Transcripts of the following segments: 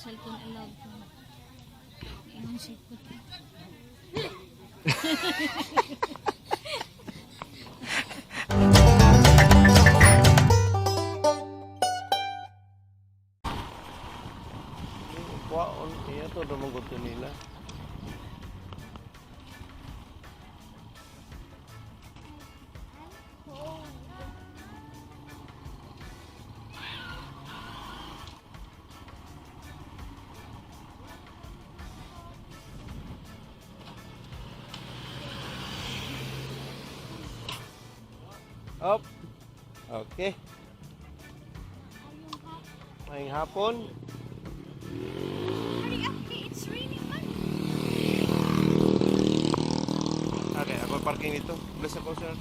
Cellphone allowed. Ingon sikot. Kuwaon iya to dumangod to nila. Up. Okay. Ngayong hapon. Hurry up, kay it's raining man. Okay, ako parking dito. Bless ako, sir.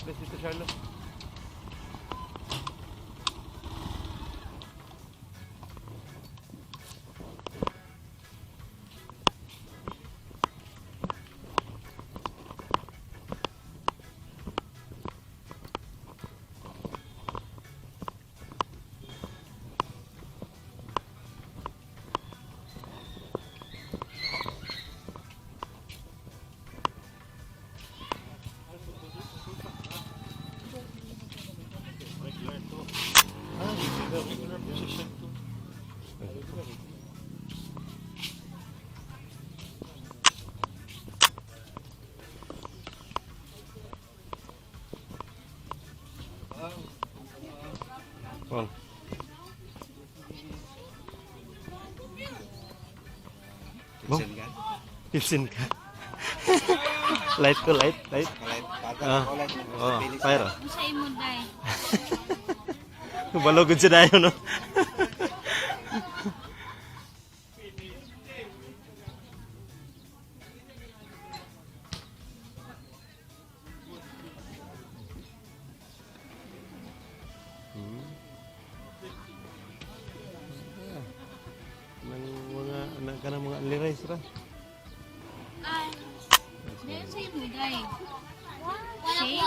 Bless dito, Charlo. Regular position to. Well. Kitchen ka? Tipsin ka. Light ko, light, light. Kalay, Ah. tagal ko lang. Oh, fire. Unsa imo day? Balogod siya dayon, no? Nang mga anak ka ng mga only rice ra. Ay. Dayon sa imo day. Shake?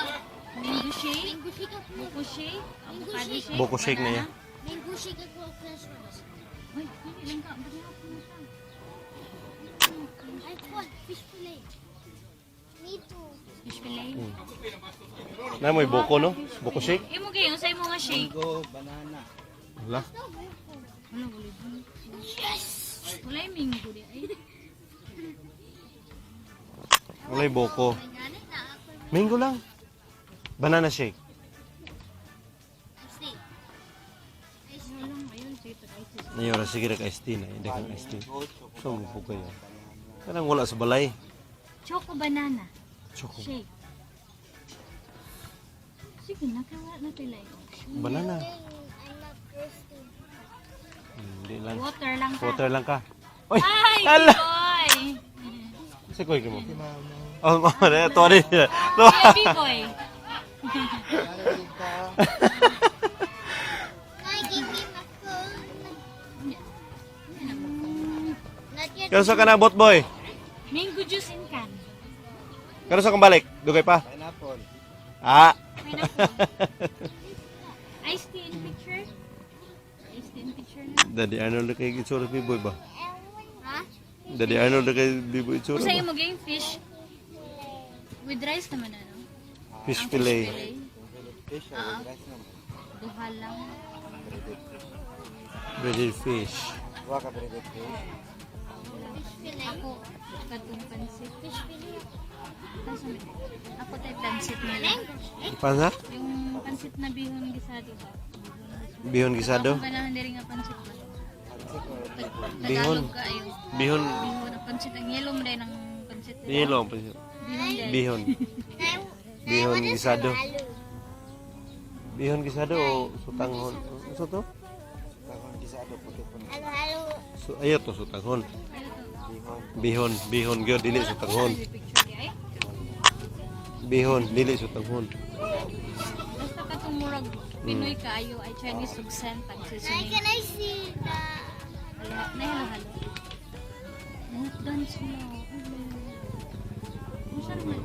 Mango shake? Mango shake ako. Buko shake? Avocado shake? Buko shake na yan. Banana? Mango shake ako french fries. Uy, dili lang ka. Banana po na siya. I want fish fillet. Me too. Fish fillet. Na may buko, no? Buko shake. Imo kayo, sa imo nga shake. Mango, banana. Wala. Wala, wala. Wala. Yes! Wala yung mango di ay. Wala'y buko. May ganit na ako. Mango lang. Banana shake. Ice tea. Ice tea. Wala lang, ayun, sige, tag-ice tea. Ngayon, sige na ka iced tea na. Hindi kang iced tea. Mango, choco, So, mupo kayo. Kanang wala sa balay. Choco banana Choco. shake. Sige na, kaya wala na tayo laing option. Banana. I'm not thirsty. Hindi lang. Water lang ka. Water lang ka. Oy! Ay, Ala! boy! Sa kuy mo. Oh, mama na to rin. Kuya B-boy. Can give me my phone? Not yet. Kano sa ka na bot boy? Mango juice in can. Kano sa kang balik? Dugay pa. Pineapple. Ah. Pineapple. Iced tea in picture. Iced tea in picture na. Daddy Arnold na kay itsura B-boy ba? Ha? Daddy Arnold na kay B-boy itsura Kung sa ba? imo game fish with rice naman ano? Fish Ang fillet. Fish fillet. Fish or with rice naman. Duha lang. Breaded fish. Breaded fish. Duha ka breaded fish. Fish fillet. Ako katong pansit. Fish fillet. Asa man? Ako tay pansit na lang. Pansa? Yung pansit na bihon gisado ba? Bihon gisado? Ako ganahan diri nga pansit ba? Pansit or bihon. Bihon. Tagalog kaayo. Bihon. Bihon ang pansit ang yellow mo ang pansit. Yellow ang pansit. Bihon dahil. Bihon. Bihon gisado. Halo. Bihon gisado o sutanghon? Ano to? Tanghon gisado puti po. Halo, halo. So, ayo to sutanghon. Ayo to. Bihon. Bihon, bihon gyud dili sutanghon. Wala picture di ay. Bihon dili sutanghon. Basta katong murag Pinoy kaayo ay Chinese ug scent ang Nay, seasoning. can I see the... Wala, nahalo-halo. Dance mo. Unsa naman?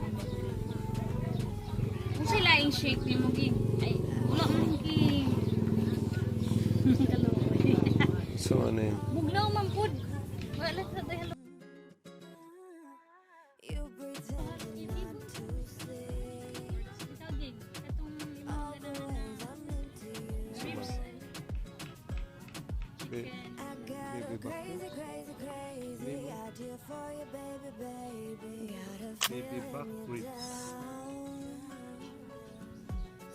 Unsa laing shake ni mo gi? Ay, wala man gi. Kaloy. So Ano yun? Bugnaw man pud. Wala sa dahil. You pretend not to see Ikaw din. Katong all imong the ganahan ways na I'm into you. ribs. Be- Chicken. I got Baby a back crazy, crazy, crazy idea for you, baby, baby. Got a Baby back feeling you're ribs. down.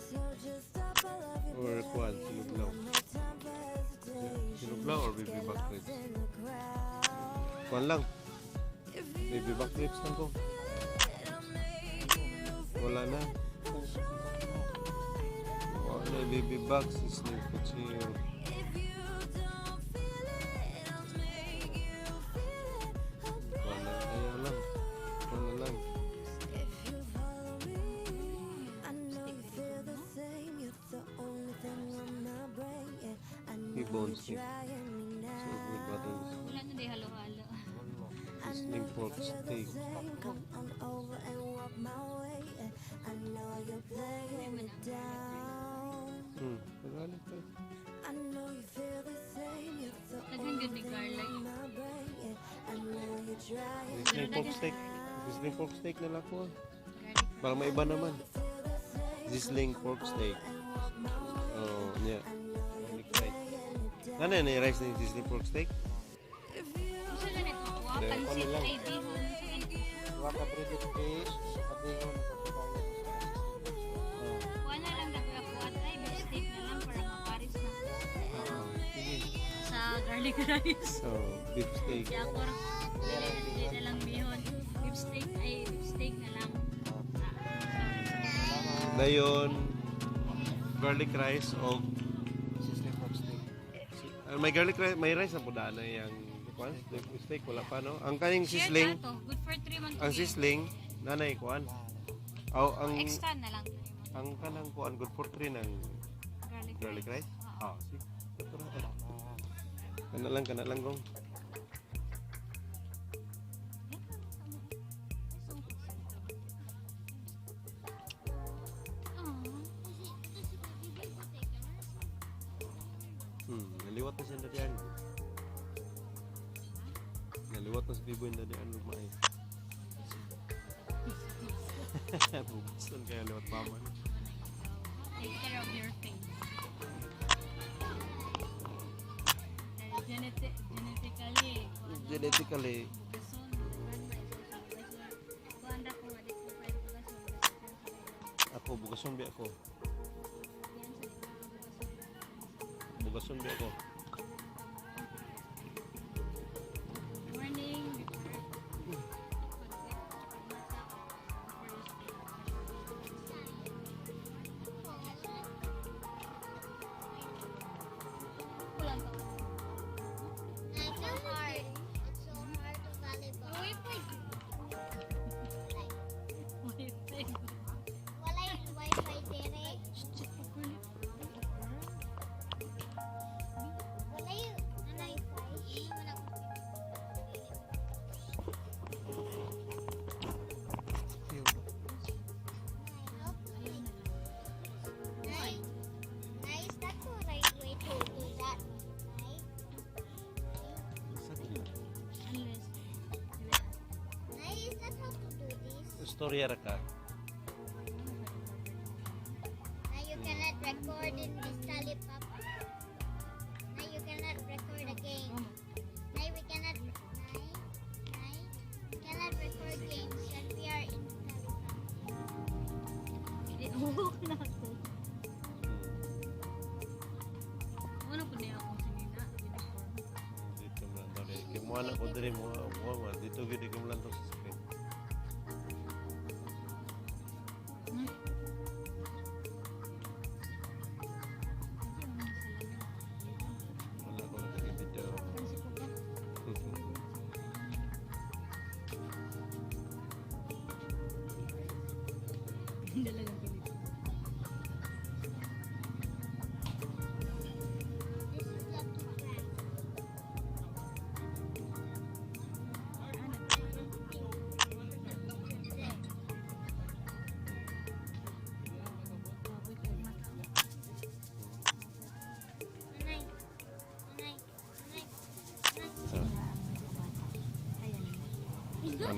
So just stop all of your Or kwan, playing. sinuglaw. No time for hesitation. Sinuglaw or baby Get back lost ribs? in the crowd. Kwan lang. If you Baby back ribs lang ko. feel it, I'll make you feel Wala na. it. I'll show you right Wala na baby back. Sizzling kuchillo. If you don't feel it, I'll make you feel it. I'll bring Wala. Ayaw lang. Wala lang. If you follow me, I know you feel the same. You're the only thing on my brain. Yeah, I know T-bone you're steak. trying me So with now. butter. Wala na di halo-halo. I know Sizzling you pork feel the steak. same. Come on over and walk my way. Yeah, I know you're playing me down. Magalit pa. I know you feel the same. You're the Daghan only gud ni thing garlic. on my brain. Yeah, I know you're trying me Sizzling pork steak. Sizzling pork steak na lang ko, ah. Garlic. Para maiba naman. feel the same. Sizzling pork steak. And walk my way. Oh, yeah. I know you're Garlic rice. playing me down. Ano yun, yung rice na yung sizzling pork steak? If you Unsa ganit makuha? Hindi, Pansit ano lang. ay bihon. Unsa ganit? Wa ka breaded fish, kabihon sa pagkain. Oh. Kuha na lang dako kuha ay beef steak na lang para maparis na Oo. Sige. sa garlic rice. So, beef steak. Kaya ako dili na lang bihon. Beef steak ay beef steak na lang. Ah, Dayon, garlic rice o Sizzling pork steak. May garlic rice, may rice na po daan na yung kuan, beef steak wala pa, no. Ang kaning Share sizzling, na to. Good for 3 months. ang sizzling nanay kuan. Aw, ang Extra na lang. ang kanang kuan good for 3 ng Garlic, garlic rice. Oo. Ah, sige. Ito ra. Kana lang gong. Aw. Naliwat na siya dadian. Naliwat na si Biboy dadian ug maay. Bubuson kaya liwat paman. Take care of your face. Dahil genetically, kuan na- Genetically, bugason, kuan ba, kuan ra ko, wali ko pa yung bugason. Ako bugason bi ako. Yan sa bugason. Bugason bi ako. Morning, before pagmata, before you sleep. Walang ka. It's so hard. It's so hard to volleyball. Wait, wait. Wala yung wifi dire. Wala yung wifi. Nice. Nice. That's the right way to do that. Nice. Unless, Nice. That's how to do this. Istorya ra ka. Now you cannot record in this talipapa. Now you cannot record a game. Now we cannot. Now, we cannot record games when we are in talipapa. Inuhok na ako. Ano po niya akong sinina? Uniform. Dito man lang dali. Kay mo na ko diri mo mo ma dito gid ko lang to sa screen. Wala ko nakakibidyo. Dalagang Pilipino. This is not too fast.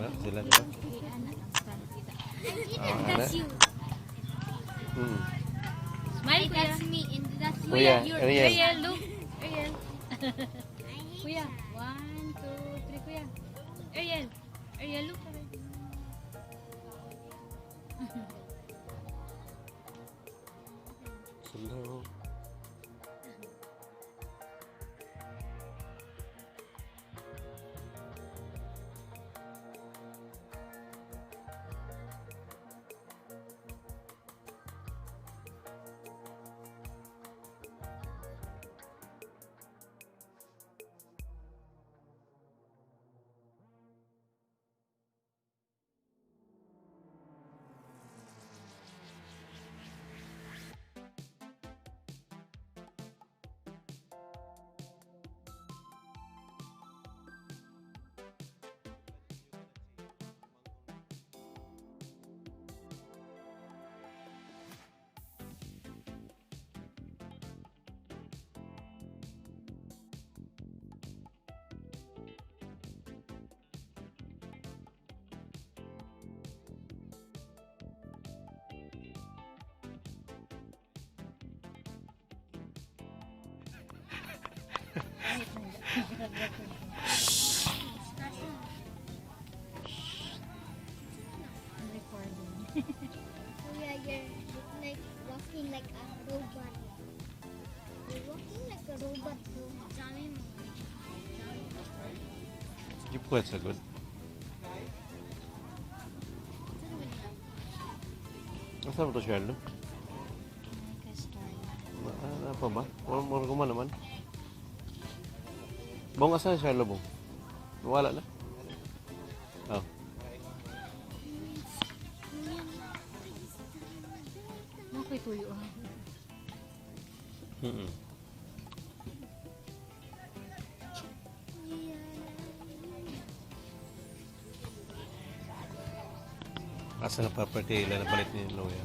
Ana sila, di ba? Ana ang front kita. Ah, ana. That's you. Smile, kuya. That's me and that's you. Kuya, You're- Ariel. Ariel, look. Ariel. I hate Kuya, one, two, three, kuya. Ariel. Ariel, look. Ariel. Slow. I'm recording. Kuya, you're look like walking like a robot. You're walking like a robot, bro. Gipuhat sa good. Asa mo to, Sherlo? Ano pa ba? Mura ko man naman. Bong, asa na Sherlo, Bong? Wala na? Oh. Ano ko'y tuyo ah. Asa na property ila na palit ni Loya?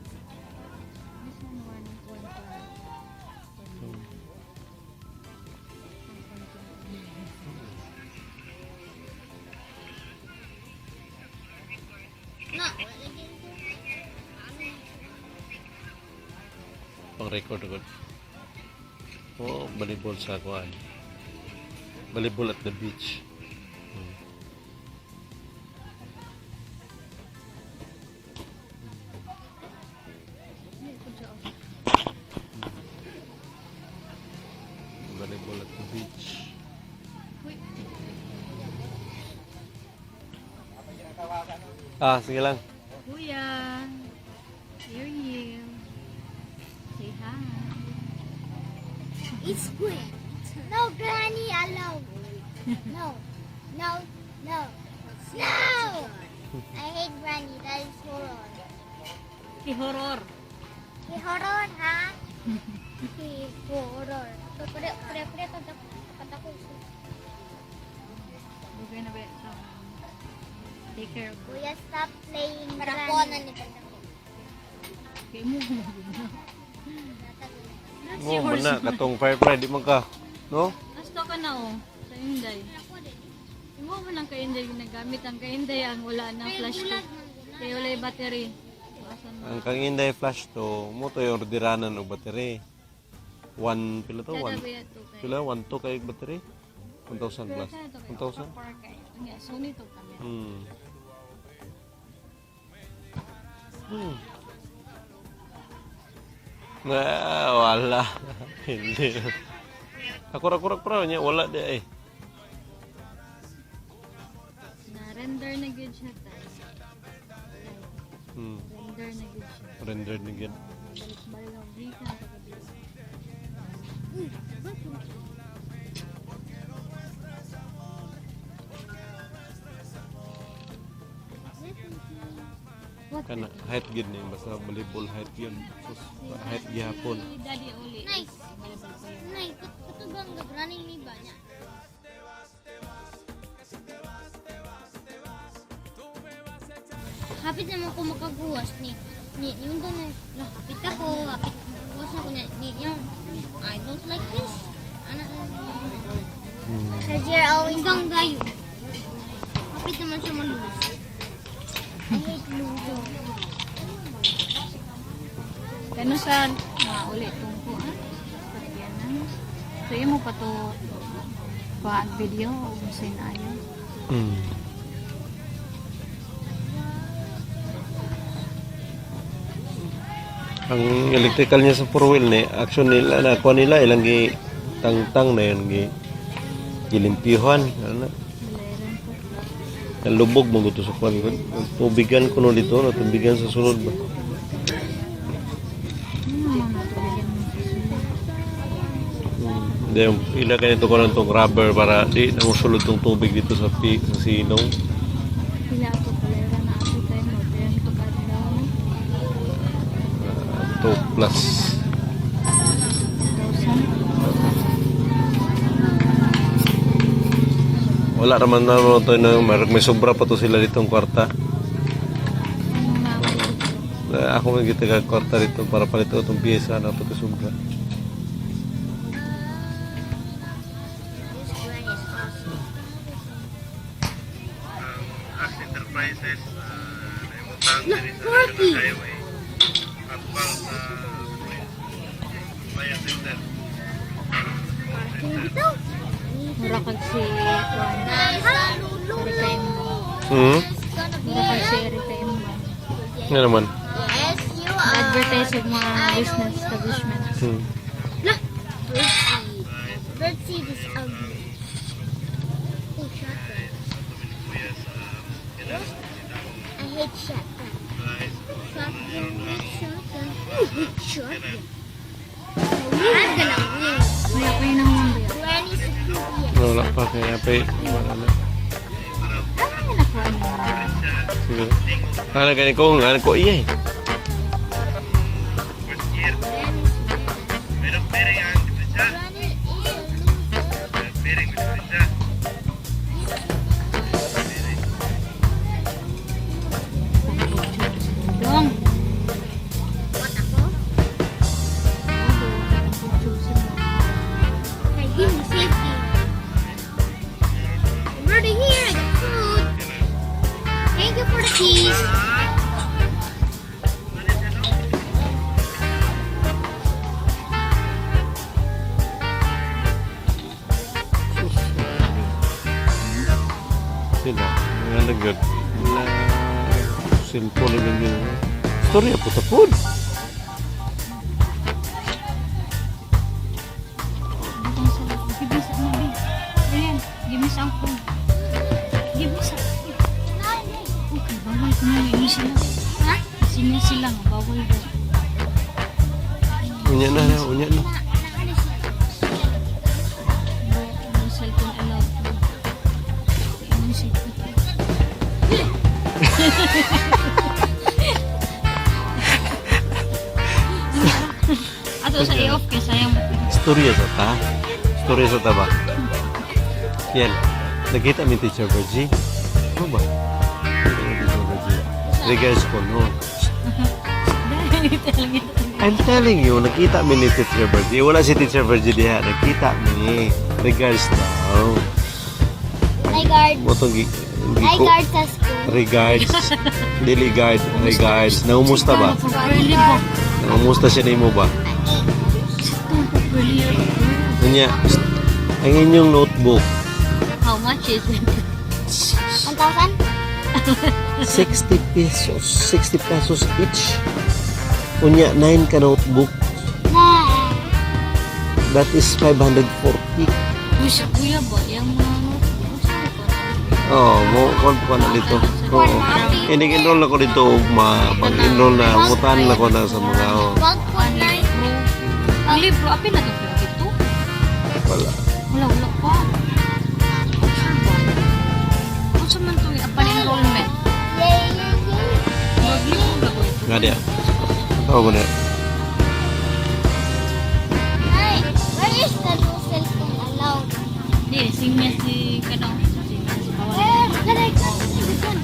This one, one, one, two. No, wala lagi ito. Pang record ko. Oh, volleyball sa kuan. Volleyball at the beach. Volleyball at the beach. Ah, sige lang. Kuya, Ariel, say hi. It's square. No granny allowed. No. No. No. No! I hate granny. That is horror. Si horror. He horror, ha? He horror. Pre pre pre katakot. Dugay na ba ito? Take care of Kuya, stop playing granny. Kay mo. That's Oh, yours. man na katong firefly di man ka. No? Asto ka na oh. Sa Inday. Imo man ang kainday ginagamit ang kainday ang wala na flash to. Kay wala yung battery. Asan mo? Ang kang Inday flash to, mo to yung ordiranan og battery. One pila to, Sada one. ba yan to kay? Pila one to kay battery? 1,000 plus. Sada to kay. 1,000? Park kay. Nga Sony to camera. Ah, wala. Hindi. Ako ra ra ra niya wala di eh. Na render na gyud siya tay. Render na gyud siya. Rendered na gyud. Balik balik ang rika pagabi. What? Kana height gyud ni basta volleyball height gyud. Sus, height gihapon. Si Daddy Oli. Nice. Volleyball player. Nay, kato bang running ni ba niya? Hapit naman ko makaguwas ni ni yung doon na hapit ako, hapit makaguwas ako na ni yung I don't like this. Ano? Cause you're always hanggang gayo. Hapit naman siya malose. I hate losing. Kano sa mga uli itong ko, ah? Sakyanan. So, imo pa to pa video o sin ayo. Ang electrical niya sa four wheel ni action nila na kuha nila ilang gi tangtang na yun gi gilimpyuhan ano na. Balayran ko. Nalubog mo gusto sa kuan tubigan kuno dito na tubigan sa sulod ba. Ano naman natubigan mo sa sulod? Hindi, yung ila ganito ko lang tong rubber para di na mosulod tong tubig dito sa pi, sa silong. Pila ako balayran na ako tayo mo. Tayo ito ka daw na. 2 plus. 1,000. Wala raman na naman to na may sobra pa to sila ditong kwarta. Ano na ako? Ako man kita ka kwarta dito para palito itong pyesa na pa to sobra. This one is awesome. As Enterprises, Look, Corky! Mura kag si Juan. Erika Imba. Mura kag si Erika Imba. Nga naman. Yes, you are. Advertise of mga business establishments. Look, birdseed. Birdseed is ugly. Oh, shotgun. I hate shotgun. Shotgun, shotgun, shotgun. I'm gonna win. May ako yun ang mamaya. Granny's a poopy. Wala pa kaya pa wala na. Ano yung nakuha niyo? Sige. Ano gani ko nga ko iya eh. Granny is a loser. Dong! What ako? Hey, give me safety. I'm already here. I got food. Thank you for the keys. Sila. Nga na gyud. Na cellphone na gyud. Storya po sa food. Give me some, Ayan, give me some phone. Give me some. Okay, bawal ko na yun sila. Ha? Sino sila nga, bawal daw. Unya na, unya na. Na, na, No, no cellphone allowed. Ano cellphone? Ato sa i-off kay sayang battery. Storya sa ta. Storya sa ta ba? Yan. Nakita mi Teacher Virgie. Ano ba? Nakita mi Teacher Virgie. Regards ko no. I'm telling you, nakita mi ni Teacher Virgie. Wala si Teacher Virgie diha. Nakita mi. Regards daw. I guard. Mo tong gi, I gi ko, guard sa school. regards. Dili guard, regards. Nangumusta ba? Early ba? Nangumusta siya nimo ba? Early. Unya, ang inyong notebook, How much is it? 1,000? 60 pesos. 60 pesos each. Unya, 9 ka notebook. Na. That is 540. Uy, sa kuya ba? Yung mga notebook. Saan ko? Oo, oh, mo kon ko na dito. Oo. Hindi enroll ako dito ugma. Pag enroll na, mutan na ko na sa mga oh, Wag po na. Libro. Ang libro, apil na ito 22? wala. Wala, wala pa. Sure ba? Kung saan man itong apan enrollment? Yay, yay, yay. Maglibro ba ko ito? Nga diya. Tawag ko na. Ay, where is the no cellphone allowed? Hindi, singya si kanong. Singya si bawal. Where? Can I go? This one.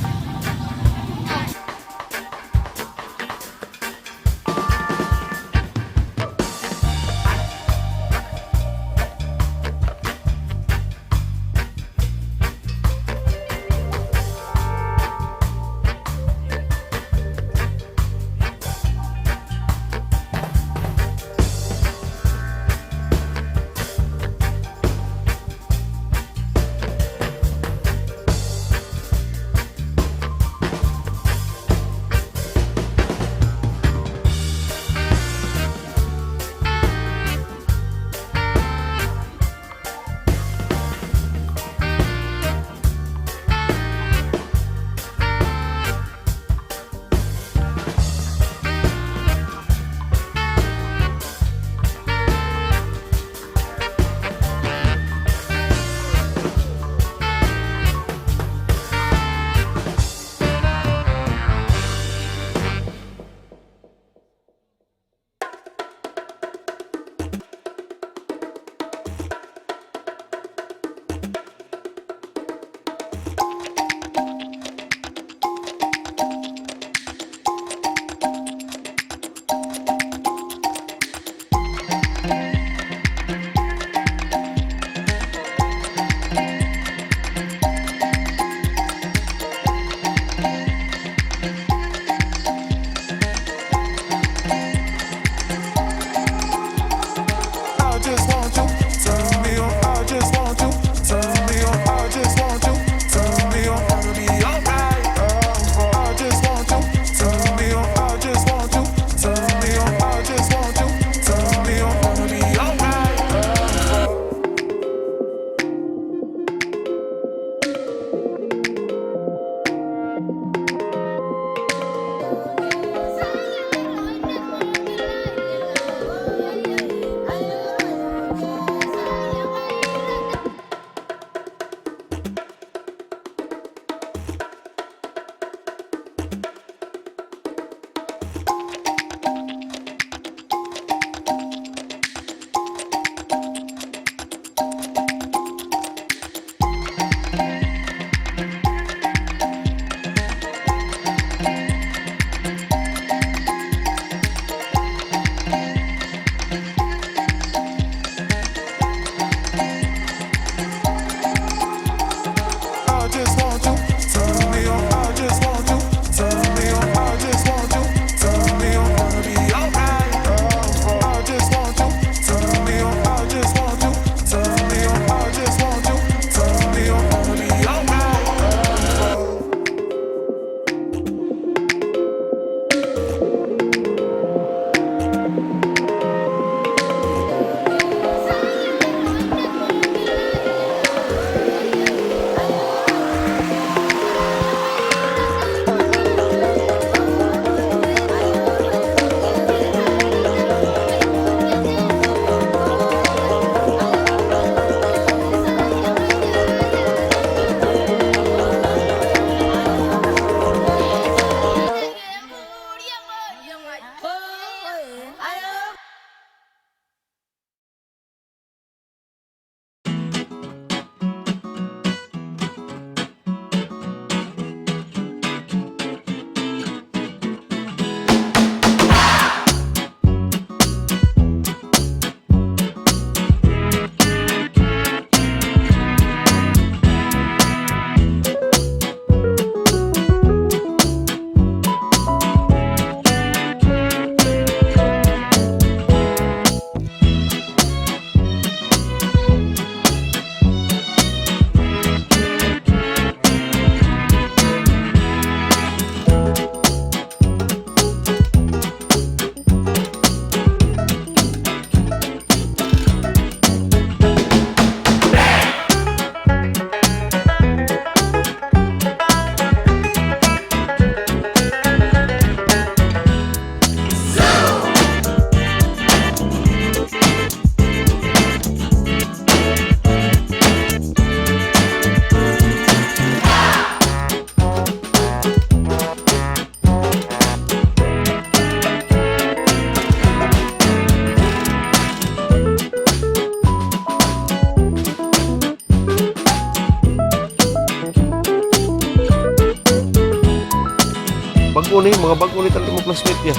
Bag-o ni, mga bag-o ni tanan imong classmate ya.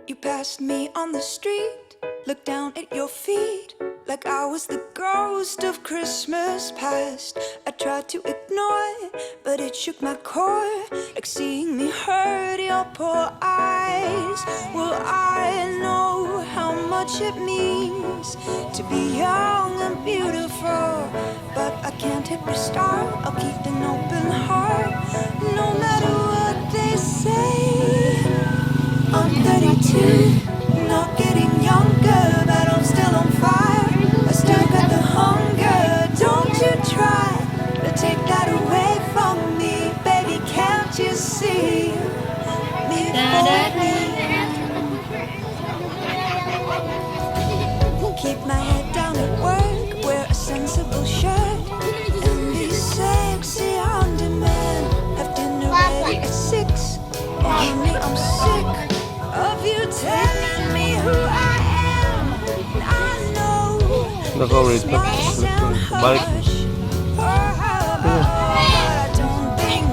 You passed me on the street, looked down at your feet, like I was the ghost of Christmas past. I tried to ignore it, but it shook my core, like seeing me hurt your poor eyes. Well, I know how much it means to be young and beautiful, but I can't hit restart. I'll keep an open heart, no matter what they say. I'm 32, not getting younger, but I'm still on fire. I still got the hunger. Don't you try to take that away from me, baby. Can't you see me for me? Keep my head down at work, wear a sensible shirt, and be sexy on demand. Have dinner ready at 6. Oh, honey, I'm sick of you telling me who I am. And I know Naka-red this pa. might sound Balik. harsh. But I don't think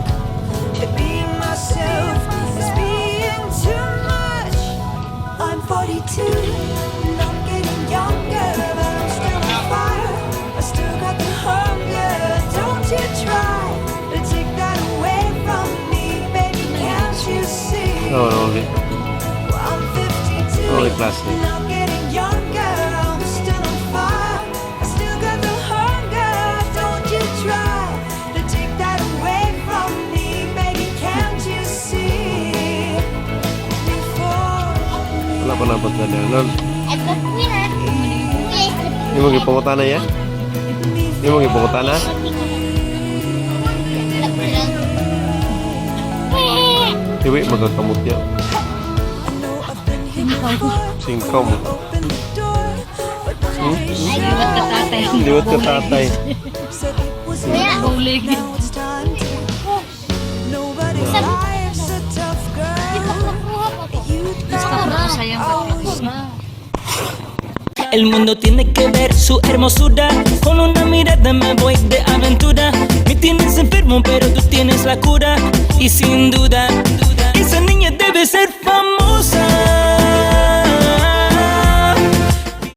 that being myself is being too much. I'm 42, not getting younger, but I'm still on fire. I still got the hunger. Don't you try to take that away from me, baby. Can't you see? No, only. I'm 52, Only classmate. not getting younger. I'm still on fire. I still got the hunger. Don't you try to take that away from me, baby. Can't you see? Before me. Wala pa nabot na niya. Lol, I'm the winner. Yes. imong gipangutana ya? Imong gipangutana? Iwi magkakamot ya. I know I've been here before. Singkaw mo. Open the door, but Liwat ka tatay. Liwat ka tatay. said it was enough. Bowling. Now it's time to. Nobody likes a tough girl. You Stop na thought sayang I was El mundo tiene que ver su hermosura. Con una mirada me voy de aventura. Me tienes enfermo, pero tú tienes la cura. Y sin duda, esa niña debe ser famosa.